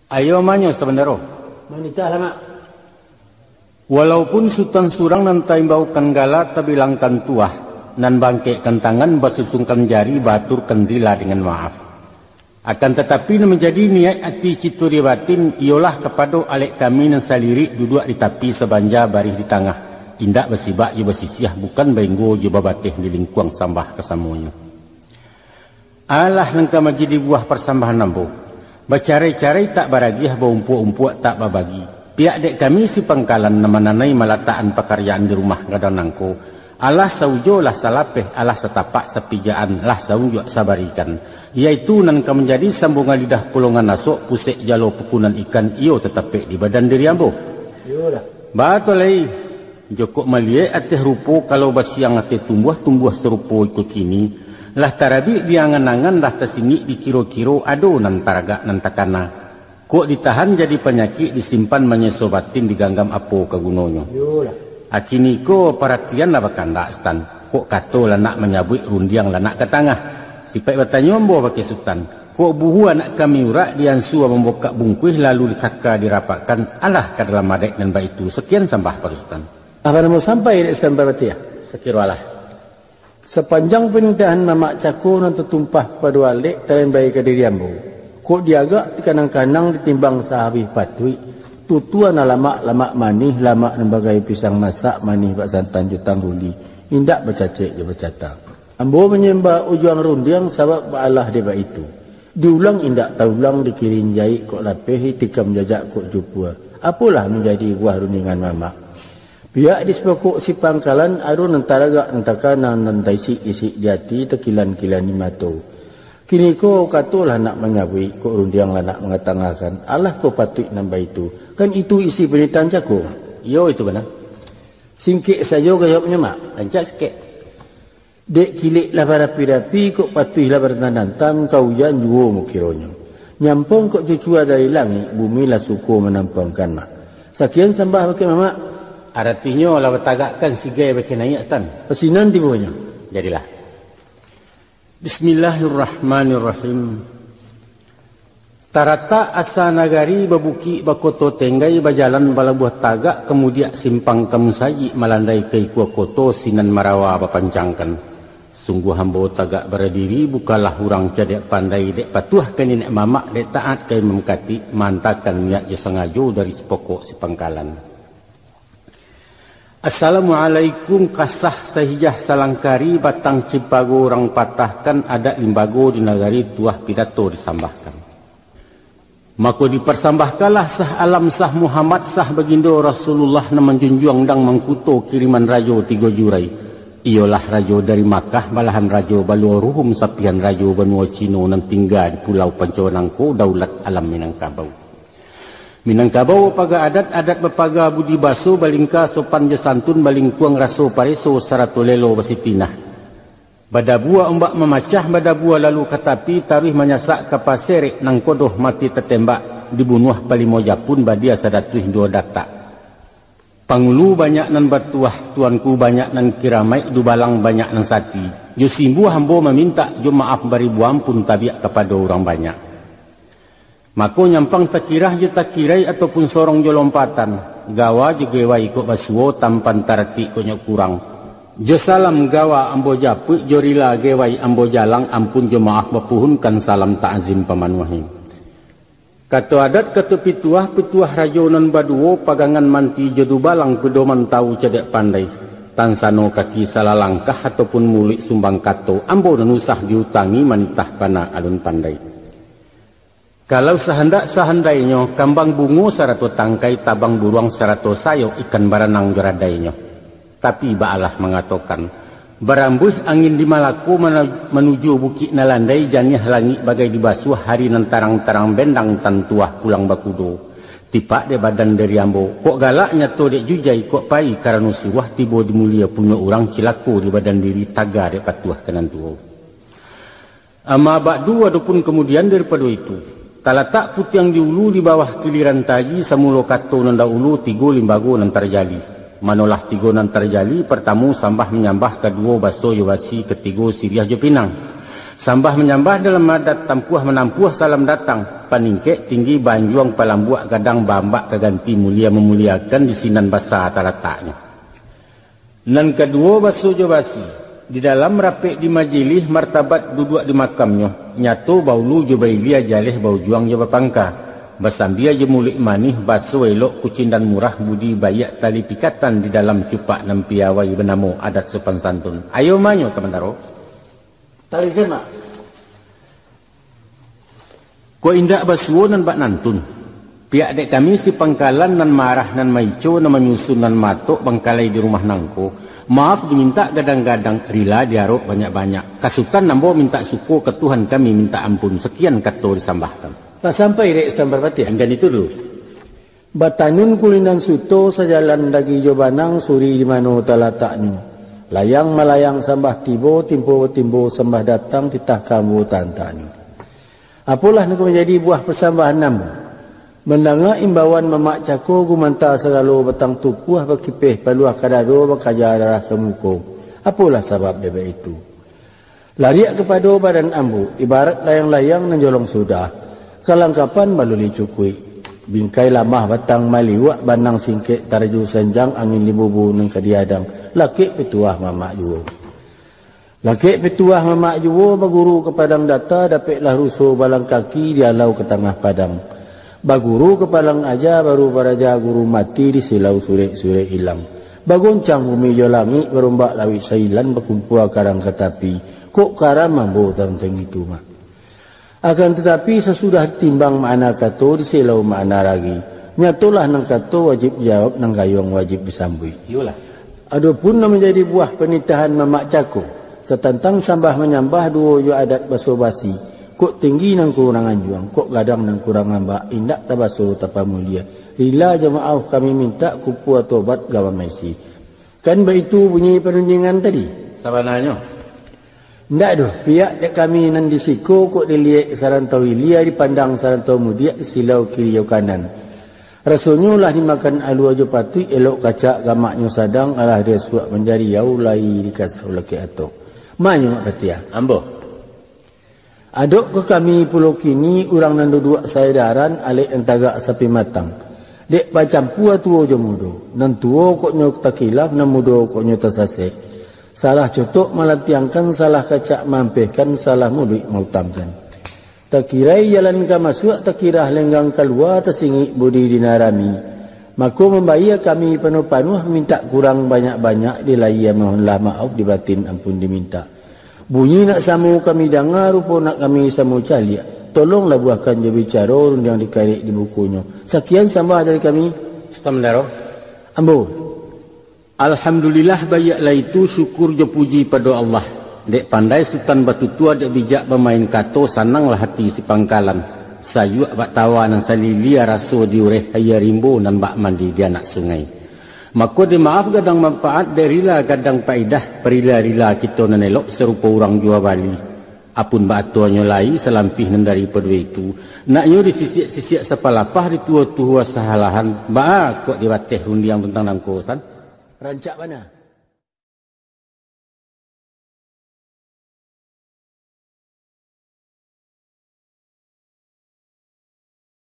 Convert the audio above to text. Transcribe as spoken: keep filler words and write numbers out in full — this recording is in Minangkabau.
Ayo manyo, Sutan Bandaro. Manitahlah, Mak. Walaupun Sutan surang nan taimbaukan gala, tabilangkan tuah, nan bangkekkan tangan, basusungkan jari, baaturkan rila dengan maaf. Akan tatapi, nan manjadi niaik ati cito di batin, iyolah kapado alek kami nan salirik duduak di tapi, sabanja barih di tangah, indak basibak jo basisiah, bukan bainggo jo babateh di lingkuang sambah kasamonyo. Alah nan ka manjadi buah parsambahan ambo. Bacarai-carai tak baragiah, baumpuak-umpuak tak babagi. Pihak dek kami si pangkalan nan mananai malatakan pakaryaan di rumah gadang nangko, alah saujo lah salapeh, alah satapak sapijaan, lah saunjuak sabarikan, yaitu nan ka manjadi sambungan lidah, pulongan asok, pusek jalo pukunan ikan, iyo tatapek di badan diri ambo. Iyolah. Batua lai. Jokok maliek ateh rupo, kalau basiang ateh tumbuah, tumbuah sarupo iko kini, lah tarabik di angan-angan, lah tasingik di kiro-kiro, ado nan taragak nan takana. Kok ditahan jadi panyakik, disimpan manyeso batin, diganggam apo ka gunonyo? Iyolah. Akini ko paratian lah bakandak, Sutan. Kok kato lah nak manyabuik, rundiang lah nak ka tangah. Sipaik batanyo ambo bakeh Sutan. Kok buhu anak kami urak, diansua mambukak bungkuih, lalu dikaka dirapakkan, alah ka dalam adaik nan baitu. Sakian sambah pado Sutan. Apo nan mau sampai dek Sutan Parpatiah? Sakiro alah. Sapanjang panitahan mamak cako nan tatumpah kapado alek, talambai ka diri ambo. Kok diagak dikanang-kanang, ditimbang sahabih patuik, tutua nan lamak, lamak manih, lamak nan bagai pisang masak, manih bak santan jo tangguli, indak bacacek jo bacata. Ambo manyambah ujuang rundiang, sabab baalah dek baitu. Diulang indak taulang, dikirin jaik kok lapeh, ditikam jajak kok jupua. Apolah manjadi buah rundingan mamak? Pihak di sipokok si pangkalan, ado nan taragak, nan takana, nan taisik-isik di ati, takilan-kilan di mato. Kiniko katolah nak manyabuik, kok rundiang lah nak mangatangahkan, alah kok patuik nan baitu. Kan itu isi panitahan cako? Iyo, itu bana. Singkek sajo jawabnyo, Mak. Rancak sikek. Dek kilek lah barapi-rapi, kok patuih lah barantam-rantam, ka ujan juo mukironyo. Nyampang kok cucua dari langik, bumi lah suko manampuangkan, Mak. Sakian sambah bakeh mamak. Aratihnyo lah batagakkan sigai bakeh naiak, Sutan. Pasinan tibonyo. Jadilah. Bismillahirrahmanirrahim. Taratak asa nagari, babukik bakoto tenggai, bajalan balabuah tagak, kamudiak simpang kamusajik, malandai ka ikua koto, sinan marawa bapancangkan. Sungguah ambo tagak baradiri, bukanlah urang cadiak pandai, dek patuah ka niniak mamak, dek taat ka imam katik, maantakan niat jo sangajo dari sipokok sipangkalan. Assalamualaikum, kasah sahijah salangkari, batang cimpago urang patahkan, adat limbago di nagari, tuah pidato disambahkan. Mako diparsambahkanlah sah alam, sah Muhammad, sah bagindo Rasulullah, nan manjunjuang undang mangkuto kiriman rajo tigo jurai, iyolah rajo dari Makkah, balahan rajo baluo ruhum, sapihan rajo banua Cino, nan tingga di Pulau Panco nangko, daulat alam Minangkabau. Minangkabau bapaga adat, adat bapaga budi baso, balingka sopan jo santun, balingkuang raso pareso, sarato lelo basitinah. Badabua ombak mamacah, badabua lalu ka tapi, taruih manyasak ka paserek, nangkodoh mati tatembak, dibunuah palimo japun, badia sadatuih duo datak. Pangulu banyak nan batuah, tuanku banyak nan kiramaik, dubalang banyak nan sati. Jo simbuah ambo mamintak, jo maaf baribu ampun, tabiak kapado urang banyak. Mako nyampang takirah jo takirai, ataupun sorong jo lompatan, gawa jo gewai kok basuo, tampan taratik kok nyo kurang. Jo salam gawa ambo japuik, jo rila gewai ambo jalang, ampun jo maaf bapuhunkan, salam takzim pamanuahi. Kato adat, kato pituah, pituah rajo nan baduo, pagangan manti jo dubalang, pedoman tawu cadiak pandai. Tansano kaki salah langkah, ataupun muluik sumbang kato, ambo nan usah diutangi, manitah bana alun pandai. Kalau sahandak sahandainyo, kambang bungo sarato tangkai, tabang buruang sarato sayok, ikan baranang jo radainyo. Tapi baalah mangatokan, barambuih angin di Malako, mana-, manuju Bukik Nalandai, janiah langik bagai dibasuah, hari nan tarang-tarang bendang, tantuah pulang bakudo. Tipak dek badan diri ambo, kok galak nyato dek jujai, kok pai karano suruah, tibo di mulia punyo urang, cilako di badan diri, taga dek patuah ka nan tuo. Amma ba'du, adopun kamudian daripado itu, talatak putiang di ulu, di bawah kiliran taji, samulo kato nan dahulu, tigo limbago nan tarjadi. Manolah tigo nan tarjadi, partamo sambah manyambah, kaduo baso jo basi, katigo siriah jo pinang. Sambah manyambah dalam adat, tampuah manampuah salam datang, paningkek tinggi baanjuang, palambuak gadang baambak, ka ganti mulia mamuliakan, di sinan basa talataknyo. Nan kaduo, baso jo basi. Di dalam rapek di majilih, martabat duduak di makamnyo, nyato baulu jo bailia, jaleh baujuang jo bapangka. Basambia jo muluik manih, baso elok kucindan murah, budi baiak tali pikatan, di dalam cupak nan piawai, banamo adat sopan santun. Ayo manyo, Tamandaro. Tarikan, Mak. Kok indak basuo nan bak nantun. Pihak dek kami si pangkalan nan marah, nan maico, nan manyusun, nan matok bangkalai di rumah nangko, maaf dimintak gadang-gadang, rila diarok banyak-banyak. Ka Sutan ambo mintak suko, ka Tuhan kami mintak ampun. Sakian kato disambahkan. Lah sampai dek Sutan Parpatiah? Hinggan itu dulu. Batanun kulindan suto, sajalan dagi jo banang, suri di mano talataknyo. Layang malayang sambah tibo, timbo batimbo sambah datang, titah ka ambo tantaknyo. Apolah nan ka manjadi buah pasambahan ambo? Mandanga imbauan mamak cako, gumanta sagalo batang tupuah, bakipeh paluah ka dado, bakaja darah ka muko. Apolah sabab dek baitu? Lariak kapado badan ambo, ibarat layang-layang nan jolong sudah, kalangkapan baluli cukuik. Bingkai lamah batang maliuak, banang singkek taraju sanjang, angin libubu nan ka diadang, lakek pituah mamak juo. Lakek pituah mamak juo, baguru ka padang data, dapeklah ruso balang kaki, dialau ka tangah padang. Baguru ka padang aja, baru baraja guru mati, di silau surek-surek ilang. Bagoncang bumi jo langik, barombak lauik sailan, bakumpua karang ka tapi, kok karam ambo tantang itu, Mak. Akan tatapi, sasudah timbang makna kato, diselau makna ragi, nyatolah nan kato wajib dijawab, nan gayuang wajib disambuik. Iyolah. Adopun nan manjadi buah panitahan mamak cako, satantang sambah manyambah duo jo adat baso basi, kok tinggi nan kurang anjuang, kok gadang nan kurang ambak, indak tabaso tapamulia. Rila jo maaf kami mintak, kumpua tobat gawa maisi. Kan baitu bunyi parundingan tadi? Sabananyo. Ndak doh, pihak dek kami nan di siko, kok diliek sarantau ilia, dipandang sarantau mudiak, disilau kiri jo kanan. Rasonyo lah dimakan alua jo patuik, elok kacak gamaknyo sadang, alah diasuak manjariau, lai dikasau lakek atok. Manyo, Mak Patiah. Ambo. Adok ka kami pulo kini, urang nan duduak saedaran, alek nan tagak sapimatang. Dek bacampua tuo jo mudo, nan tuo kok nyo takilaf, nan mudo kok nyo tasasek. Salah cotok malantiangkan, salah kacak maampehkan, salah muluik mautangkan. Takirai jalan ka masuak, takirah lenggang kalua, tasingik budi di nan rami. Mako mambayia kami panuah-panuah, mintak kurang banyak-banyak, di lahia mohonlah maaf, di batin ampun dimintak. Bunyi nak samo kami danga, rupo nak kami samo caliak. Tolong labuahkan jo bicaro, rundiang dikarek di bukunyo. Sakian sambah dari kami. Sutan Mandaro. Ambo. Alhamdulillah, baiaklah itu, syukur jo puji pado Allah. Dek pandai Sutan batutua, dek bijak bamain kato, sananglah hati si pangkalan. Sayuak bak tawa nan salilia, raso diureh aia rimbo, nan bak mandi di anak sungai. Mako, dek maaf gadang manfaat, dek rila gadang paidah, parila-rila kito nan elok, sarupo urang jua bali. Apun baatonyo lai, salampih nan daripado itu, naknyo disisiak-sisiak sapalapah, dituo-tuo sahalahan, baa kok dibateh rundiang tantang nangko, Tan? Rancak bana.